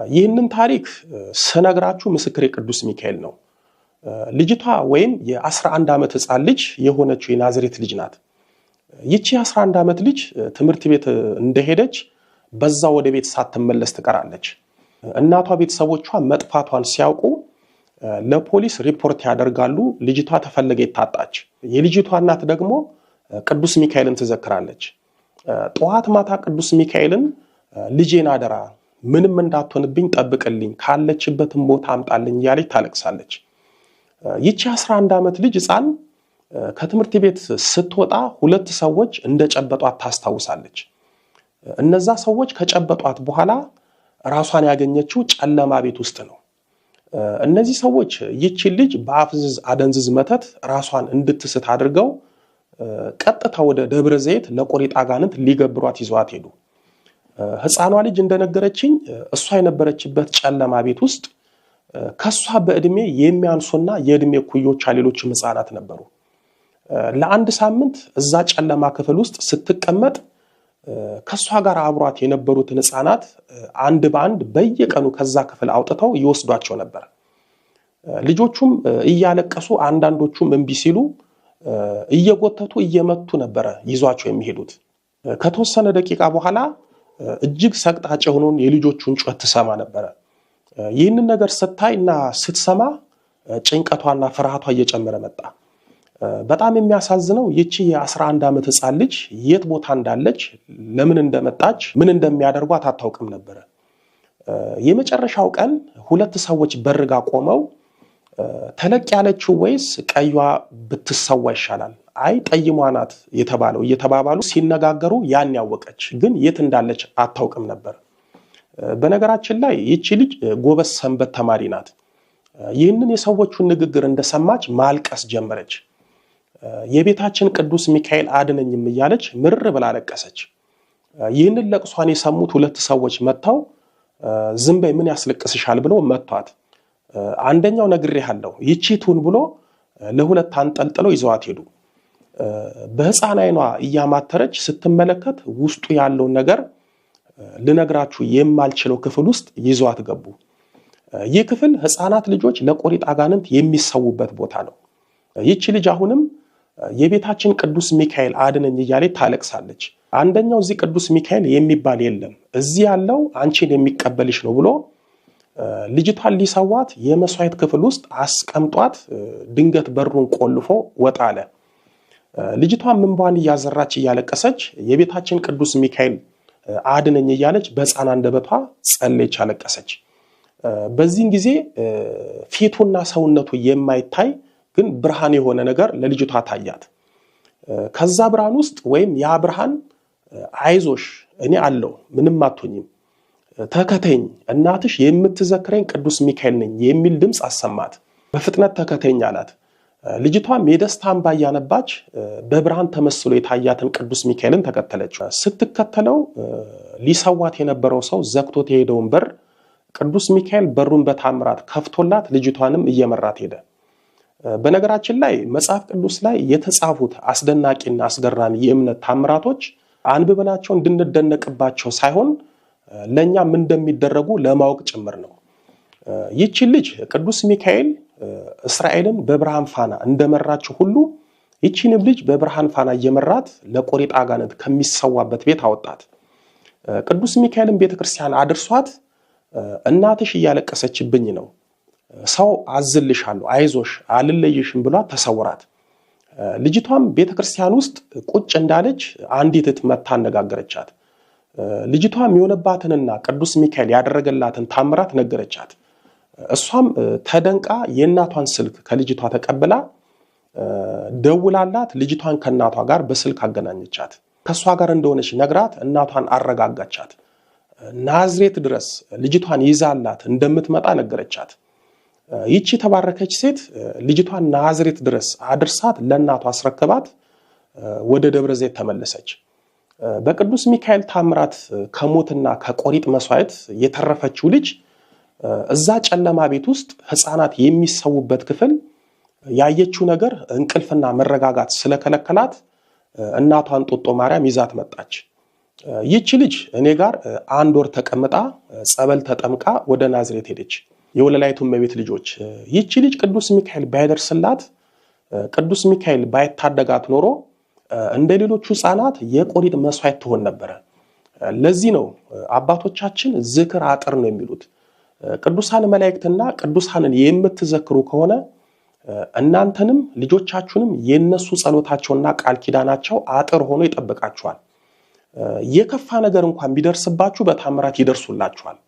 ይህንን ታሪክ ስነግራችሁ ምስክሬ ቅዱስ ሚካኤል ነው። ልጅቷ ወይም የ11 ዓመት ሕፃን ልጅ የሆነችው የናዝሬት ልጅ ናት። ይቺ የ11 ዓመት ልጅ ትምህርት ቤት እንደሄደች በዛ ወደ ቤት ሳትመለስ ትቀራለች። እናቷ ቤተሰቦቿ መጥፋቷን ሲያውቁ ለፖሊስ ሪፖርት ያደርጋሉ። ልጅቷ ተፈለገ ታጣች። የልጅቷ እናት ደግሞ ቅዱስ ሚካኤልን ትዘክራለች። ጠዋት ማታ ቅዱስ ሚካኤልን ልጄን አደራ ምንም እንዳትሆንብኝ ጠብቅልኝ፣ ካለችበትም ቦታ አምጣልኝ እያለች ታለቅሳለች። ይቺ 11 ዓመት ልጅ ሕፃን ከትምህርት ቤት ስትወጣ ሁለት ሰዎች እንደጨበጧት ታስታውሳለች። እነዛ ሰዎች ከጨበጧት በኋላ ራሷን ያገኘችው ጨለማ ቤት ውስጥ ነው። እነዚህ ሰዎች ይቺን ልጅ በአፍዝዝ አደንዝዝ መተት ራሷን እንድትስት አድርገው ቀጥታ ወደ ደብረ ዘይት ለቆሪጥ አጋንንት ሊገብሯት ይዘዋት ሄዱ። ሕፃኗ ልጅ እንደነገረችኝ እሷ የነበረችበት ጨለማ ቤት ውስጥ ከሷ በእድሜ የሚያንሱና የእድሜ ኩዮቿ ሌሎችም ሕፃናት ነበሩ። ለአንድ ሳምንት እዛ ጨለማ ክፍል ውስጥ ስትቀመጥ ከሷ ጋር አብሯት የነበሩትን ሕፃናት አንድ በአንድ በየቀኑ ከዛ ክፍል አውጥተው ይወስዷቸው ነበር። ልጆቹም እያለቀሱ አንዳንዶቹም እምቢ ሲሉ እየጎተቱ እየመቱ ነበረ ይዟቸው የሚሄዱት። ከተወሰነ ደቂቃ በኋላ እጅግ ሰቅጣጭ የሆነውን የልጆቹን ጩኸት ትሰማ ነበረ። ይህንን ነገር ስታይ እና ስትሰማ ጭንቀቷና ፍርሃቷ እየጨመረ መጣ። በጣም የሚያሳዝነው ይቺ የ11 ዓመት ሕፃን ልጅ የት ቦታ እንዳለች፣ ለምን እንደመጣች፣ ምን እንደሚያደርጓት አታውቅም ነበረ። የመጨረሻው ቀን ሁለት ሰዎች በርጋ ቆመው ተለቅ ያለችው ወይስ ቀዩዋ ብትሰዋ ይሻላል? አይ ጠይሟ ናት የተባለው እየተባባሉ ሲነጋገሩ ያን ያወቀች ግን የት እንዳለች አታውቅም ነበር። በነገራችን ላይ ይቺ ልጅ ጎበዝ ሰንበት ተማሪ ናት። ይህንን የሰዎቹን ንግግር እንደሰማች ማልቀስ ጀመረች። የቤታችን ቅዱስ ሚካኤል አድነኝም እያለች ምር ብላ አለቀሰች። ይህንን ለቅሷን የሰሙት ሁለት ሰዎች መጥተው ዝም በይ ምን ያስለቅስሻል ብለው መቷት። አንደኛው ነግሬሃለሁ ይቺ ትሁን ብሎ ለሁለት አንጠልጥለው ይዘዋት ሄዱ። በሕፃን ዓይኗ እያማተረች ስትመለከት ውስጡ ያለውን ነገር ልነግራችሁ የማልችለው ክፍል ውስጥ ይዘዋት ገቡ። ይህ ክፍል ሕፃናት ልጆች ለቆሪጥ አጋንንት የሚሰዉበት ቦታ ነው። ይቺ ልጅ አሁንም የቤታችን ቅዱስ ሚካኤል አድነኝ እያለች ታለቅሳለች። አንደኛው እዚህ ቅዱስ ሚካኤል የሚባል የለም፣ እዚህ ያለው አንቺን የሚቀበልሽ ነው ብሎ ልጅቷን ሊሰዋት የመስዋዕት ክፍል ውስጥ አስቀምጧት ድንገት በሩን ቆልፎ ወጣ አለ። ልጅቷን እንባዋን እያዘራች እያለቀሰች የቤታችን ቅዱስ ሚካኤል አድነኝ እያለች በሕፃን አንደበቷ ጸለየች፣ አለቀሰች። በዚህን ጊዜ ፊቱና ሰውነቱ የማይታይ ግን ብርሃን የሆነ ነገር ለልጅቷ ታያት። ከዛ ብርሃን ውስጥ ወይም ያ ብርሃን አይዞሽ፣ እኔ አለው፣ ምንም አትሆኝም፣ ተከተኝ፣ እናትሽ የምትዘክረኝ ቅዱስ ሚካኤል ነኝ የሚል ድምፅ አሰማት። በፍጥነት ተከተኝ አላት። ልጅቷም የደስታ እንባ እያነባች በብርሃን ተመስሎ የታያትን ቅዱስ ሚካኤልን ተከተለችው። ስትከተለው ሊሰዋት የነበረው ሰው ዘግቶት የሄደውን በር ቅዱስ ሚካኤል በሩን በታምራት ከፍቶላት ልጅቷንም እየመራት ሄደ። በነገራችን ላይ መጽሐፍ ቅዱስ ላይ የተጻፉት አስደናቂና አስገራሚ የእምነት ታምራቶች አንብበናቸው እንድንደነቅባቸው ሳይሆን ለእኛም እንደሚደረጉ ለማወቅ ጭምር ነው። ይቺ ልጅ ቅዱስ ሚካኤል እስራኤልን በብርሃን ፋና እንደመራቸው ሁሉ ይቺንም ልጅ በብርሃን ፋና እየመራት ለቆሪጥ አጋንንት ከሚሰዋበት ቤት አወጣት። ቅዱስ ሚካኤልን ቤተክርስቲያን አድርሷት እናትሽ እያለቀሰችብኝ ነው፣ ሰው አዝልሻለሁ፣ አይዞሽ፣ አልለይሽም ብሏት ተሰውራት። ልጅቷም ቤተክርስቲያን ውስጥ ቁጭ እንዳለች አንዲት እህት መታ አነጋገረቻት። ልጅቷም የሆነባትንና ቅዱስ ሚካኤል ያደረገላትን ታምራት ነገረቻት። እሷም ተደንቃ የእናቷን ስልክ ከልጅቷ ተቀብላ ደውላላት ልጅቷን ከእናቷ ጋር በስልክ አገናኘቻት። ከእሷ ጋር እንደሆነች ነግራት እናቷን አረጋጋቻት። ናዝሬት ድረስ ልጅቷን ይዛላት እንደምትመጣ ነገረቻት። ይቺ የተባረከች ሴት ልጅቷን ናዝሬት ድረስ አድርሳት ለእናቷ አስረክባት ወደ ደብረ ዘይት ተመለሰች። በቅዱስ ሚካኤል ታምራት ከሞትና ከቆሪጥ መስዋዕት የተረፈችው ልጅ እዛ ጨለማ ቤት ውስጥ ሕፃናት የሚሰዉበት ክፍል ያየችው ነገር እንቅልፍና መረጋጋት ስለከለከላት እናቷን ጦጦ ማርያም ይዛት መጣች። ይቺ ልጅ እኔ ጋር 1 ወር ተቀምጣ ጸበል ተጠምቃ ወደ ናዝሬት ሄደች። የወለላይቱ እመቤት ልጆች፣ ይቺ ልጅ ቅዱስ ሚካኤል ባይደርስላት፣ ቅዱስ ሚካኤል ባይታደጋት ኖሮ እንደ ሌሎቹ ሕፃናት የቆሪጥ መስዋዕት ትሆን ነበረ። ለዚህ ነው አባቶቻችን ዝክር አጥር ነው የሚሉት። ቅዱሳን መላእክትና ቅዱሳንን የምትዘክሩ ከሆነ እናንተንም ልጆቻችሁንም የነሱ ጸሎታቸውና ቃል ኪዳናቸው አጥር ሆኖ ይጠብቃችኋል። የከፋ ነገር እንኳን ቢደርስባችሁ በታምራት ይደርሱላችኋል።